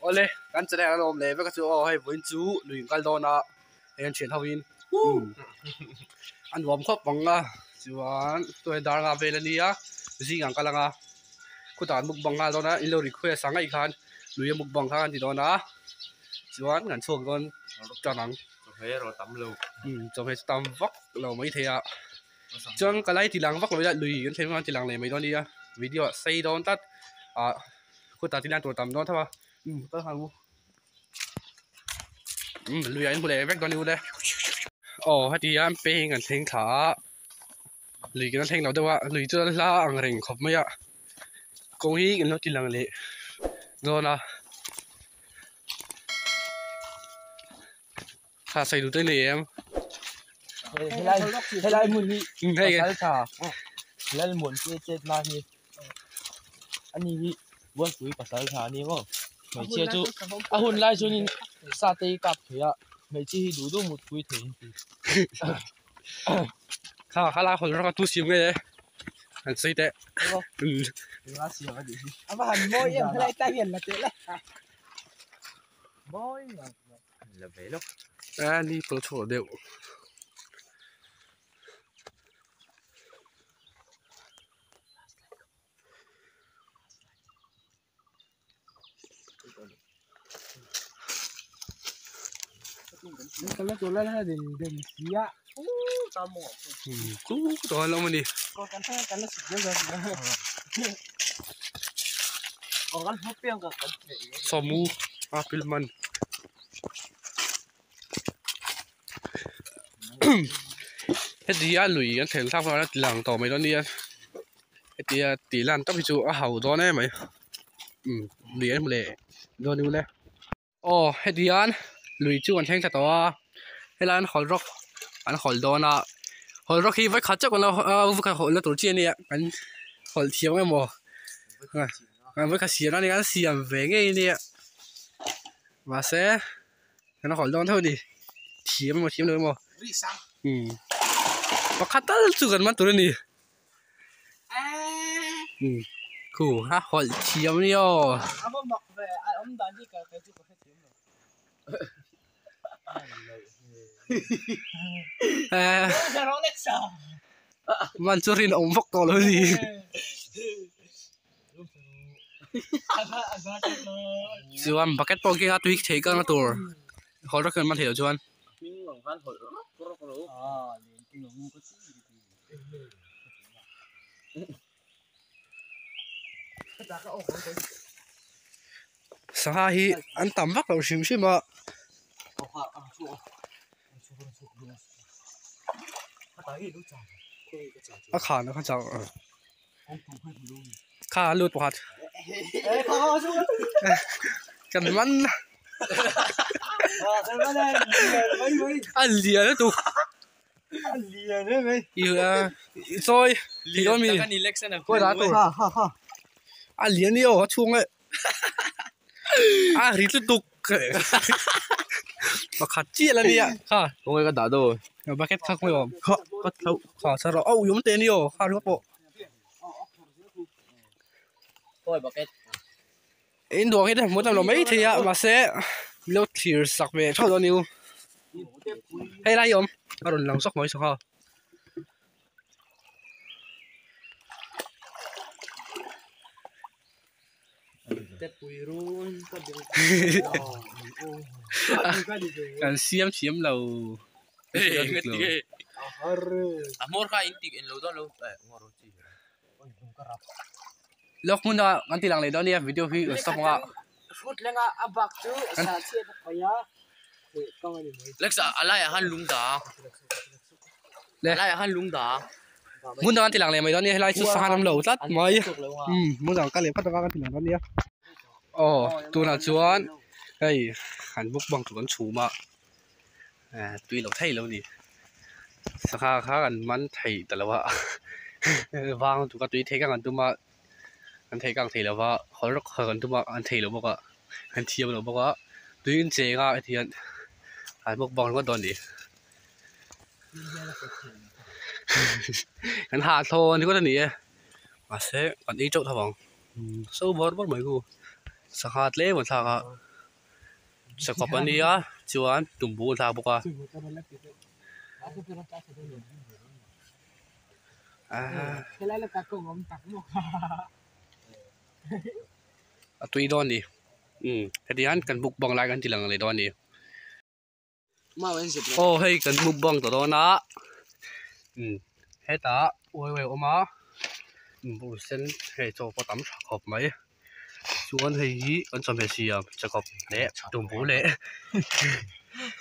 Awle kan channel an awm leh vek a chu aw hei vawiin chu lui in kal dawn a hei an thian ho in a nuam khawp ang a chuan tunah hian dar nga vel a nia zing ang kal ang a khutah an mukbang nghal dawn a in lo request ang aih khan lui a mukbang kha an ti dawn a chuan kan chhuak dawn tan ang chawhmeh erawh a tam lo chawhmeh chu tam vak lo maithei a chuan ka lai ti lang vak lo ila lui kan thlen hunah ti lang leh mai dawn a nia video ah sei dawn tlat ah. Khutah te hian tur tam dawn tho a umm kal nghal u umm lui ah in hmu leh vek dawn i ule aw heti hian peng an thleng thla a lui kan thleng lo deuh a lui chu a hla ang reng khawp mai a kawng hi kan lo ti lang leh dawn a kha sawi duh te nei em helai helai hmun hi pasaltha Lalmuanpuia chet na hi. Ani hi Bualpui pasal tha a ni maw hmeichhia chu a hun lai chuanin sa te hi kap thei a hmeichhia hi duh duh mutpui thei an ti. Kha kha la hawl rawk a tu siam nge an sawi teh. Enga siam a nih hi. A va han mawi em helai tlai hian la teh la. Mawi ngang mai. La ve lawk. A ni pawh chhuah deuh. Sawmu a pil man. Heti a lui an thlen thlak chuan a ti lang tawh mai dawn nia hetia tih lan tak hi chu a ho dawn em mai umm lui an hmu leh dawn ule aw heti hian lui chu an thleng thla tawh a helai an hawl rawk an hawl dawn a hawl rawk hi vawikhat chiah kan lo vawikhat hawlh na tur chi ania kan hawlh thiam emaw vawikhat siam na ania an siam ve ngei ania mahse. Kan hawl dawn tho a ni thiam emaw thiam lo emaw umm pakhat tal chu kan man tur a ni umm khu a hawlh thiam a ni aw. Man chu rinawm vak tawh lo a ni. Chuan bucket pawh keng a tui thei kang tur hawlh rawk hian man theih loh chuan. Sangha hi an tam vak lo hrim hrim a. A khan a kha chang. Kha a lut pakhat kan man a lian lutuk i sawi ti dawn mi khawi dah tur a lian ni aw a chhung e a rit lutuk pakhat chiah la nia kha khawnge ka dah dawn bucket kha khawnge awm kha kha chhe rawh aw ui awm teh a ni aw kha ringawt pawh. In duang hi te hmuh tam lo mai thei a mahse min lo thlir sak ve theuh dawn a ni u hei lai hi a awm a rawn lang zawk mai sangha. Kan siam thiam lo. Lawk hmun a kan ti lang leh dawn nia video hi kan stop ang a. Hmun dang an ti lang leh mai dawn nia helai chu sangha an awm lo tlat mai umm hmun dang kal leh phawt anga kan ti lang dawn nia aw tunah chuan hei an mukbang tur an chhum a eh tui lo thei lo a ni sangha kha an man thei ta lo a vang lutuk a tui thei kang an tum a an thei kang thei lo va hawl rawk hawl an tum a an thei lo bawk a an thiam lo bawk a tui in cheng a heti hian an mukbang ringawt dawn a ni. Kan hahthlawn ringawt a ni e mahse kan ei teuh tho ang so bawr bawr mai chu sangha tlem an thlak a. Chakawp a nia chuan tumbu a thlak bawk a. A tui dawn a ni umm heti hian kan mukbang lai kan ti lang leh dawn a ni. Aw hei kan mukbang ta dawn a umm hetah uai uai a awm a buh sen hei chaw pawh tam tha khawp mai chuan hei hi kan chawhmeh siam chakawp leh tumbu leh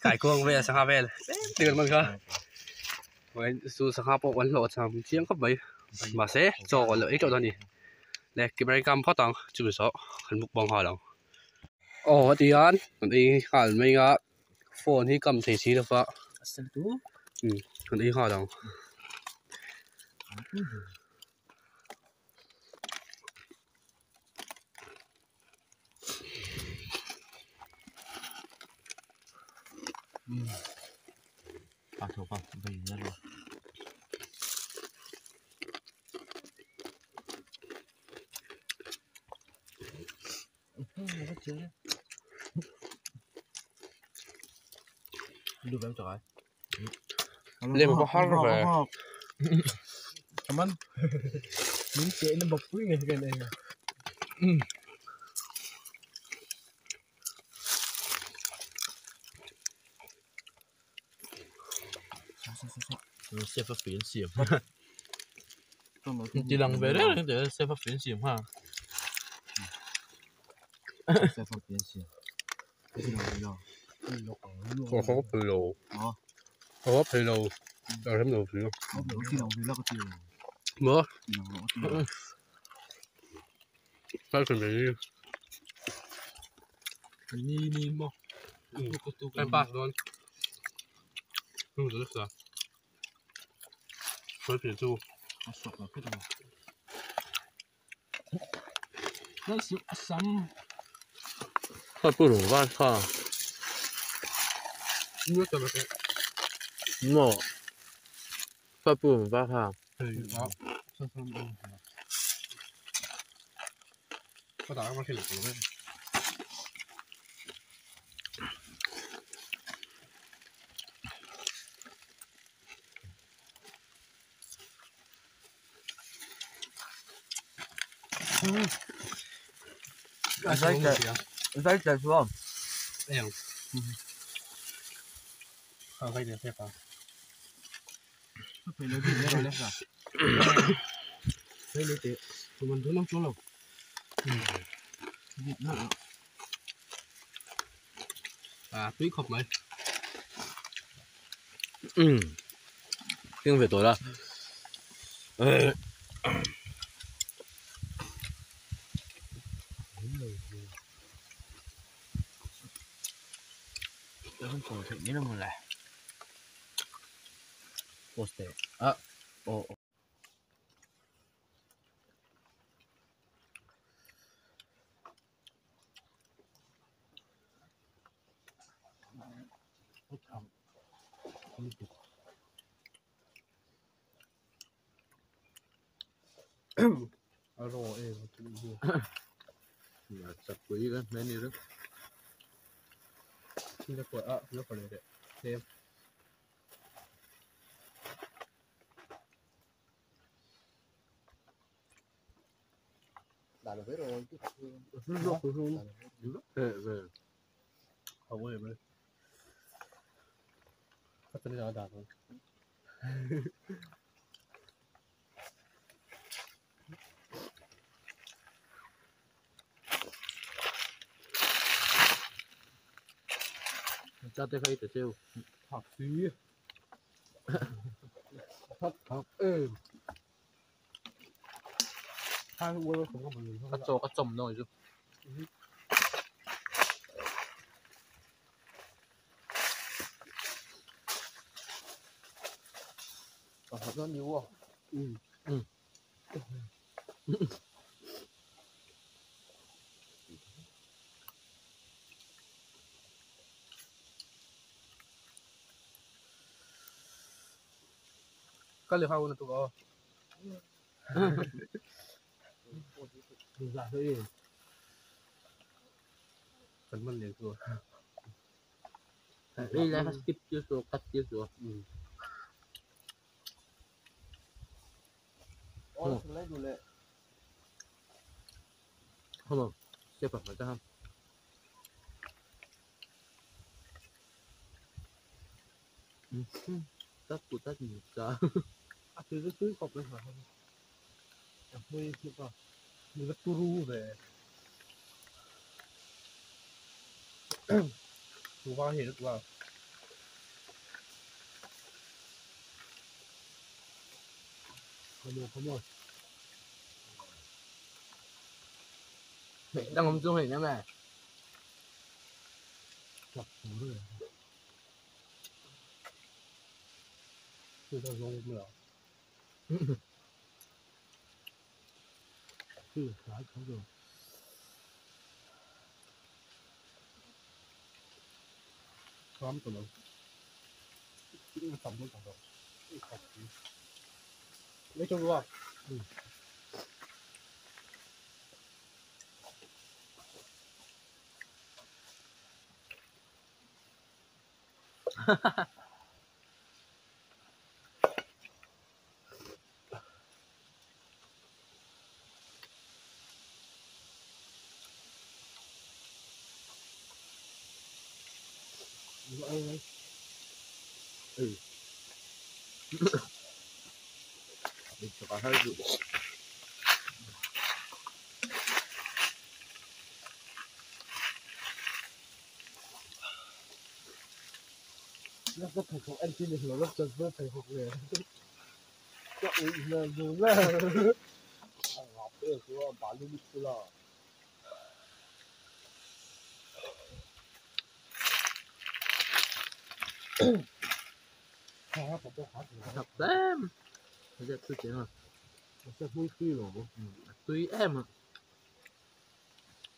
kaikuang vel sangha vel tlem te kan hman kha chu sangha pawh kan hlawh cham chiang khawp mai mahse chaw kan lo ei teuh dawn a ni le camera kam phawt ang chumi zawh kan mukbang nghal ang. Aw heti hian kan ei nghal mai a phone hi kam thei si lova umm kan ei nghal ang. Lem có har ve Ti lang ve reng reng teh sefa fian siam kha. Có khó phê lô có phê lô ở trong đầu phê lô mơ phải chuẩn bị Ni ni mo. em ba luôn không được rồi phải phải chú Phải bù rủng van kha. nước cho nó Mo. Phải bù rủng van kha. có打cái này rồi Zai tlai chu am. Em. Không phải để phép à. À, túi khop mày. Ừ. Tiếng về tối đó. À rồi em. Chặt quý cái mấy này đó. Xin cho à, nó còn này đấy. Xem. Về. Không có gì mấy. Phát triển ra đạt rồi. Cha tay phải để treo. Học xí. Thật học êm. Hai uống không có mình. Cắt cho cắt chồng rồi chứ. Còn nó nhiều không? Ừ. Ừ. Cái liều hao nó tụi con. Dạ thôi. Phần mình liền rồi. Ei lai kha skip tir suh cut tir suh. Hom step ah ta ham. Tắt của tắt nhiều cha. À thì rất tưới cọp lên hả? Hơi thiệt à. Mình rất turu về. Thủ ba thì rất là. Come on, come on. Đang không chung hình nha mẹ. Chọc thủ rồi. Tôi đang dùng nữa. Ừ, đã có rồi. Không tụi nó. Tầm nó tầm đâu. Lấy cho luôn. Ừ. Ừ. Mình cho hơi rượu. Nó có thể không ăn chín thì nó rất chân rất thể học về. Chắc là dù là ngọc cái của bà lưu là. Thật em. Bây giờ tôi chỉ là sẽ vui tươi rồi. Tùy em ạ.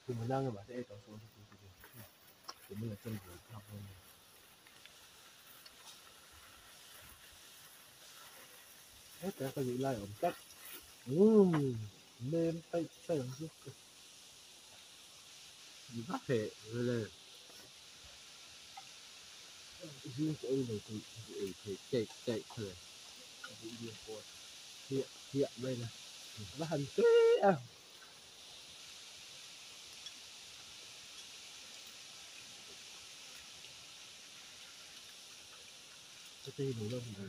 Tụi mình đang mà sẽ chọn số tụi mình là chân rồi học luôn. Hết cái cái gì lại ổn chắc. Nên tay tay làm gì? Gì bắt thể rồi lên. Riêng cái này thì thì chạy chạy thôi. Hiện hiện đây này. Nó hành thế à. Cái gì đủ đâu rồi.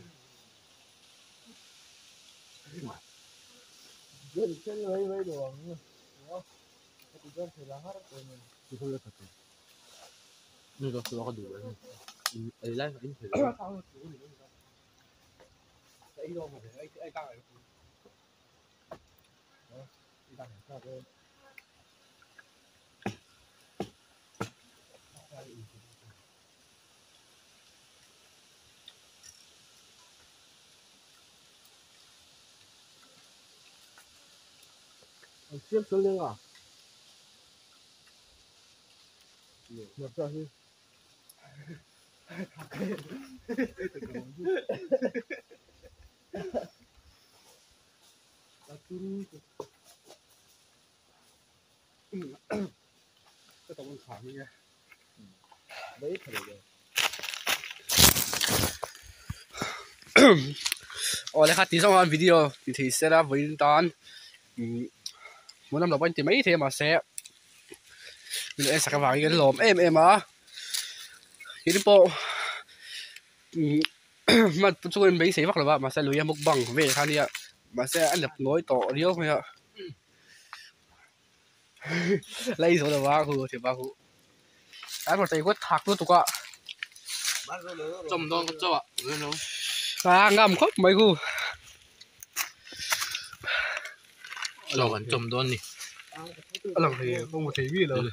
Dân chân lấy mấy đồ nữa. Cái dân thì là hát rồi mình. Thì không được thật. Nhưng mà nó có đủ rồi. Ấy lại anh phải. Cái đâu mà để ai ta này. Đó, đi ta này. Tiếp xuống lên à? Nhập ra đi. Cái tàu khảm như đấy thật rồi. Ồ, lấy khát tí xong video thì sẽ ra với tan. Muốn làm lộc anh thì mấy thế mà sẽ mình lại sạc vào cái lồm em em á cái bộ mà chúng em mấy xí vắc là mà sẽ lùi một bằng về khá đi ạ mà sẽ ăn được nối tổ điêu không ạ lấy số là ba khu thì ba khu ăn một tay quất thạc luôn tụi ạ trồng đon có cho ạ à ngầm khóc mấy khu cho vẫn trồng đon đi lòng thì không có thấy gì đâu.